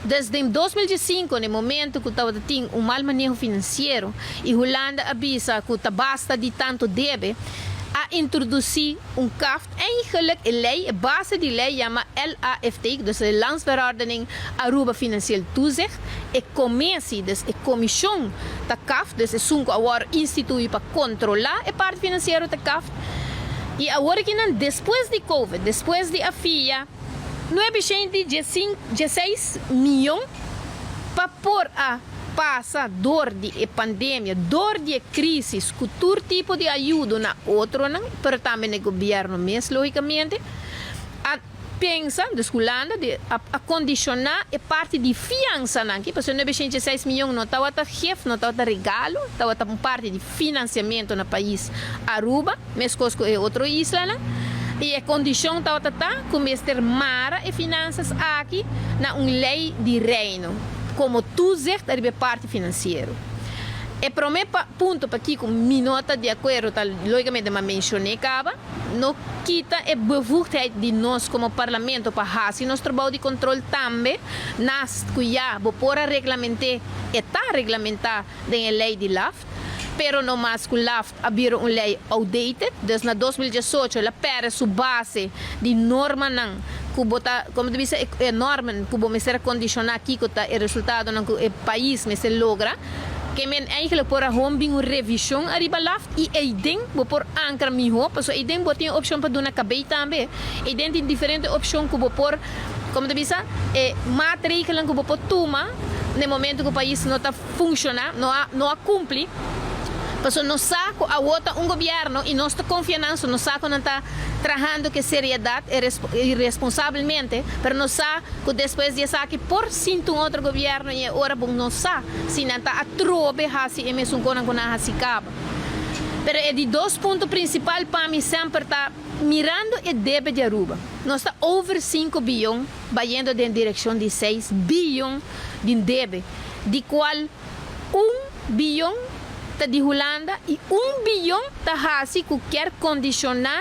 Desde 2005, na momento ku tabatin un mal maneho finansiero i Hulanda a bisa ku ta basta di tantu debe, a introdusí un CAFT, eigenlijk e lei, e base di lei yama LAFT, dus de Landsverordening Aruba Financieel Toezicht. E commissie, dus e komishon ta CAFT, dus esun ku awor instituí pa kontrolá e parti finansiero ta CAFT. I awor ku nan despues di COVID, despues di a fia 916 mion pa por a pasa dor di e pandemia, dor di krísis, ku tur tipo di ayudo na otronan, pero tambe na gobièrnu mes, lógikamente, a pensa, dus Hulanda, di, a kondishoná e parti di fiansa nan, ku pasobra 906 mion no tabata gift, no tabata regalo, tabata un parti di finansiamentu na pais Aruba, meskos ku otro islanan, i e kondishon tabata ta ku mester mara e finansa aki na un lei di Reino, komo toezicht riba parti finansiero. E promé punto pa ku mi no ta di akuerdo, ta, lógikamente, m'a menshoná kaba, no kita e bevoegdheid di nos komo parlamento pa hasi nos trabou di kontrol tambe, naast ku ya bo por a reglamentá, ta reglamentá den lei di LAFT, pero no mas ku LAFT a bira un lei outdated, dus na 2018 el a pèrdè su base di normanan ku bo ta, komo ta bisa, e normen ku bo mester kondishoná ku ta e resultadonan ku e pais mester logra, ke men eigenlijk por a bin un revishon ariba LAFT i eiden bo por ankra mihó, paso eiden bo tin opshon pa duna kabei tambe, eiden tin diferente opshon ku bo por, komo ta bisa, e maatregelen ku bo por tuma na momento ku e pais no ta funshoná, no a kumpli. Paso nos sa ku awor ta un gobièrnu i nos ta konfiando, nos sa ku nan ta trahando ku seriedat i responsabelmente, pero nos sa ku despues di esaki por sinta un otro gobièrnu i ora bon nos sa si nan ta atrobe hasi e mesun kos ku nan hasi kaba. Pero e di dos punto prinsipal pa mi semper ta mirando e debe di Aruba. Nos ta over 5 bion, bayendo den direkshon di 6 bion di debe, di kual 1 bion ta di Hulanda i 1 bion ta hasi ku ke kondishoná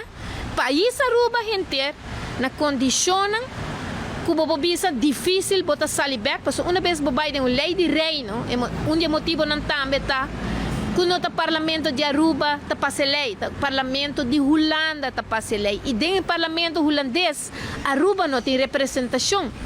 pais Aruba henter na kondishonnan ku bo bisa difísil bo ta sali bèk, paso un bes bo bai den un lei di Reino, un di e motibonan tambe ta ku no ta parlamento di Aruba ta pasa lei, ta parlamento di Hulanda ta pasa lei, i den parlamento hulandes Aruba no tin representashon.